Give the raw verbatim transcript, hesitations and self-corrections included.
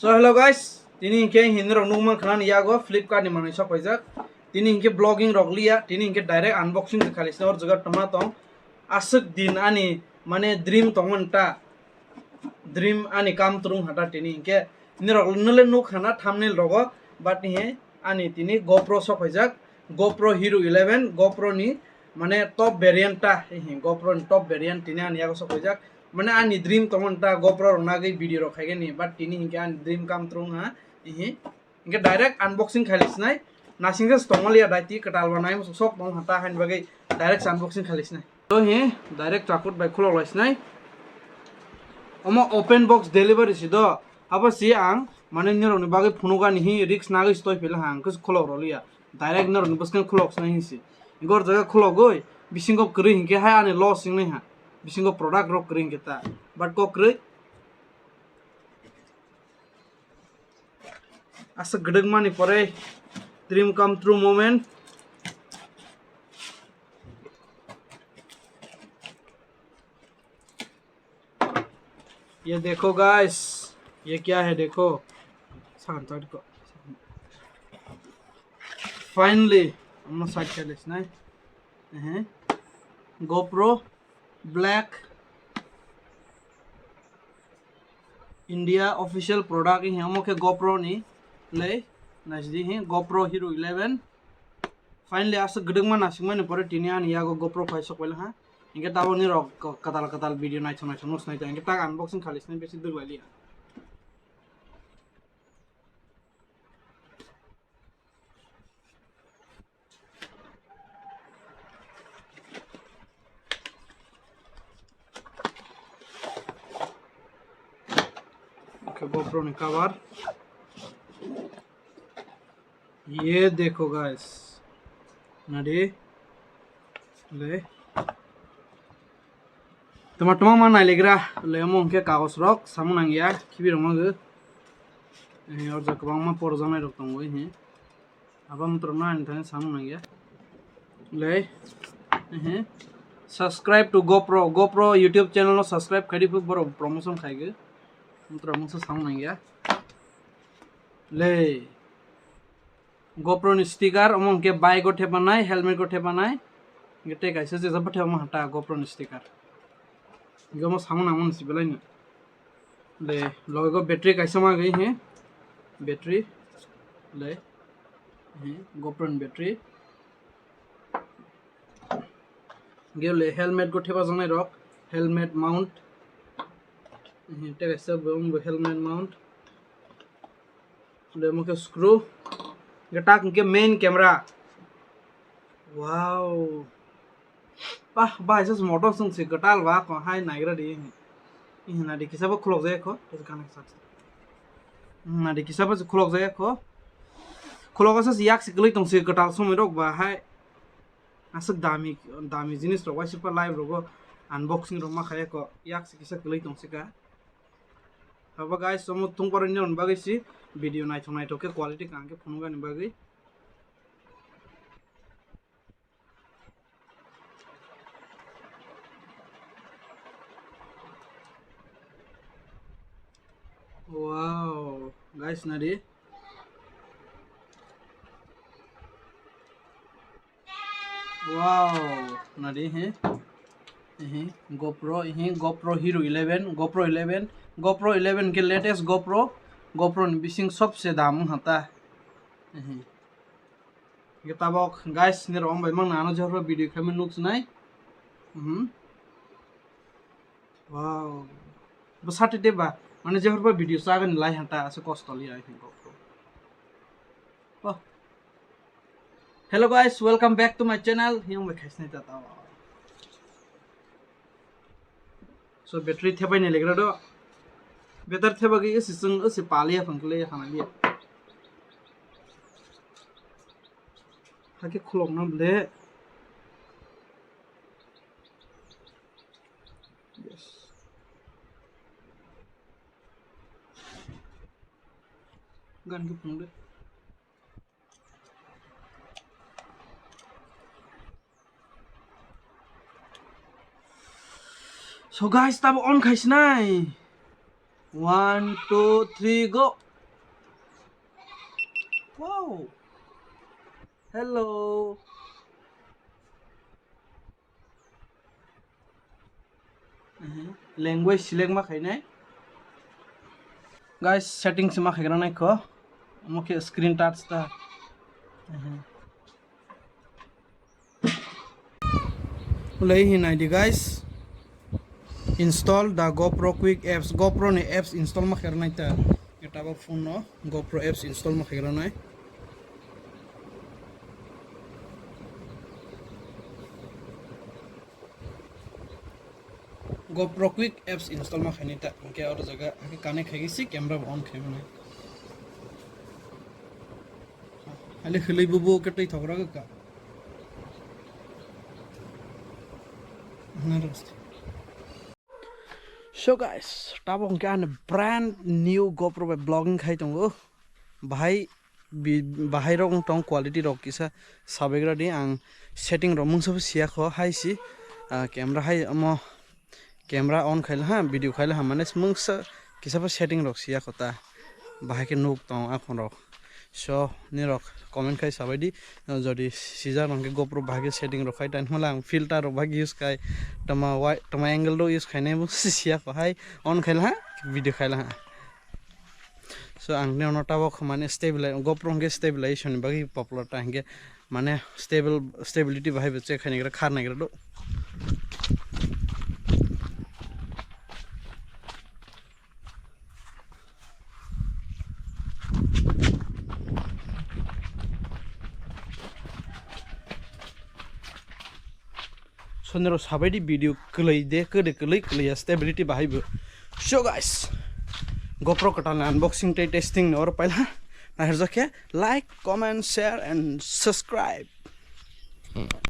So hello guys, tini hinkhe hinwi rok nukman khna ni yago Flipkart ni manwi sok paijak. Tini hinkhe vlogging rok liya, tini hinkhe direct unboxing se khalisna or jaga tongma tong. Aswk din ani mane dream tongmani ta, dream ani kam trung hata tini hinkhe nirok nole nuk hana thumbnail rogo, but hinkhe ani tini GoPro sok paijak, GoPro Hero eleven, GoPro ni mane top variant ta, hinkhe GoPro ni top variant tini ani yago sok paijak. Mane ani dream tongmani ta GoPro rok nagwi video rok khaigani, but tini hinkhe ani dream come true wngha. Hinkhe direct unboxing khaili sinai, nasing se tongmaliya daiti kwtal ba nai sok tong hata hain bagwi direct unboxing khaili sinai. To hi direct chakut bai khulok lai sinai. Omo open box delivery si do, abo si ang mane nirok ni bagwi phunukani hi risk nagwi stoi phila hang khe khulok roliya, direct nirok ni bwskang khulok sinai hinsi. Gor jaga khulogwi bisingo kwrwi hinkhe hai ani loss hingnai ha, bisingo product rok kwrwi hinkhe ta, but kok kwrwi. Asa gedek mani pore dream come true moment. Ye dekho guys, ye kya hai dekho. Sakan tadi kok. Finally, I'm not side careless, nai. Eh, GoPro Black India official product, hinkhe omo khe GoPro ni le, naisidi hi GoPro Hero eleven. Finally, asa gedek ma nasing mani pore tini ani yago GoPro phai sok paila ha. Hinkhe tabo nirok kwtal kwtal video naithok naithok no sinai ta, hinkhe tak unboxing khali sinai besi dwk lai liya. Okay, GoPro ni cover. Ye dekho guys, nadi le. Tama tama ma nailegra le, omo hwnkhe kagos rok samung nangya khibi rok mago. Eh, orja kwbangma porjaknai rok tongo, eh. Abo motor no ani thani samung nangya. Le, eh, subscribe to GoPro, GoPro YouTube channel no subscribe khaidi phu borok promotion khaigo. Motor mungsa samung nangya. Le. GoPro ni sticker, omo hwnkhe bike o thepanai, helmet o thepanai. Hwnkhe tei kaisa jesa bo thepama hata GoPro ni sticker. Hwnkhe omo samung nangmani si belai no. Le, logo battery kaisa ma gwi he. Battery. Le. He, GoPro ni battery. Hwnkhe le helmet go thepajaknai rok, helmet mount. He, tei kaisa bo wngbo helmet mount. Le omo khe screw. Hwnkhe tak hwnkhe main camera. Wow. Bah, bah, esa motor song se kwtal ba ko hai naigra di. Ih, nadi kisa bo khulok jaya kho. Nadi kisa bo khulok jaya kho. Khulok asa yak se kwlwi tong se kwtal somoi rok ba hai. Aswk dami, dami jinis rok waisa pa live rogo unboxing rok ma khaya kho. Yak se kisa kwlwi tong se ka. Haba guys, omo tungparo ni bagwi si video naithok naithok khe quality kaham khe phunukani bagwi. Wow, guys, nadi. Wow, nadi he. He, GoPro, he, GoPro Hero eleven, GoPro eleven, GoPro eleven ke latest GoPro, GoPro ni bising sobse dam hata. He. Ge tabok, guys, nirok bai mang nano jehor video khaima nuk sinai. Mhm. Wow. Bo sati de ba, mane jehor ba video chagan lai hanta ase kosto li ai. Oh. Hello guys, welcome back to my channel. Yang bai khaisnai ta ta. So battery thepai ni legra do. Battery theba gi isi sung isi pali ya phang kle ya khana liya. Hake khulok na ble. Yes. Gan ki phung de. So guys, tabo on khaisinai. One, two, three, go. Wow. Hello. Language select ma khainai. Guys, settings ma khaigra nai kho. Omo khe screen touch ta. Ulai hi nai di guys. Install the GoPro Quik apps. GoPro ni apps install ma khaigra nai ta. Eta bo phone no GoPro apps install ma khaigra nai. GoPro Quik apps install ma khaini ta, hingke oro jaga hake connect khaigi si camera bo on khaimani. Hale khwlwi bubu khe twi thogra gaka. So guys, tabok hingke ani brand new GoPro bai vlogging khai tongo. Bahai bi-, bahai rok wng tong quality rok kisa sabaigra di, ang setting rok mungsa bo siya kho hai si, ah, camera hai omo camera on khaila ha, video khaila ha, mane mungsa kisa bo setting rok siya kho ta, bahai khe nuk tong akhon rok. So nirok comment khai sabai di, jodi sijak rok hwnkhe GoPro bahai khe setting rok khai tani hwnla ang filter rok bahai use khai, tama wai-, tama angle rok use khainai bo siya kho hai, on khaila ha, video khaila ha. So ang nini ono tabok mane stabilize, GoPro hwnkhe stabilization ni bagwi popular ta hwnkhe mane stable, stability bahai bo check khainaigra, kharnaigra do. Sonero sabaidi video kwlwi de, kwde kwlwi, kwlwi ya stability bahai bo. So guys, GoPro kwtal ni unboxing tei testing ni oro paila. Nahirjak khe like, comment, share and subscribe.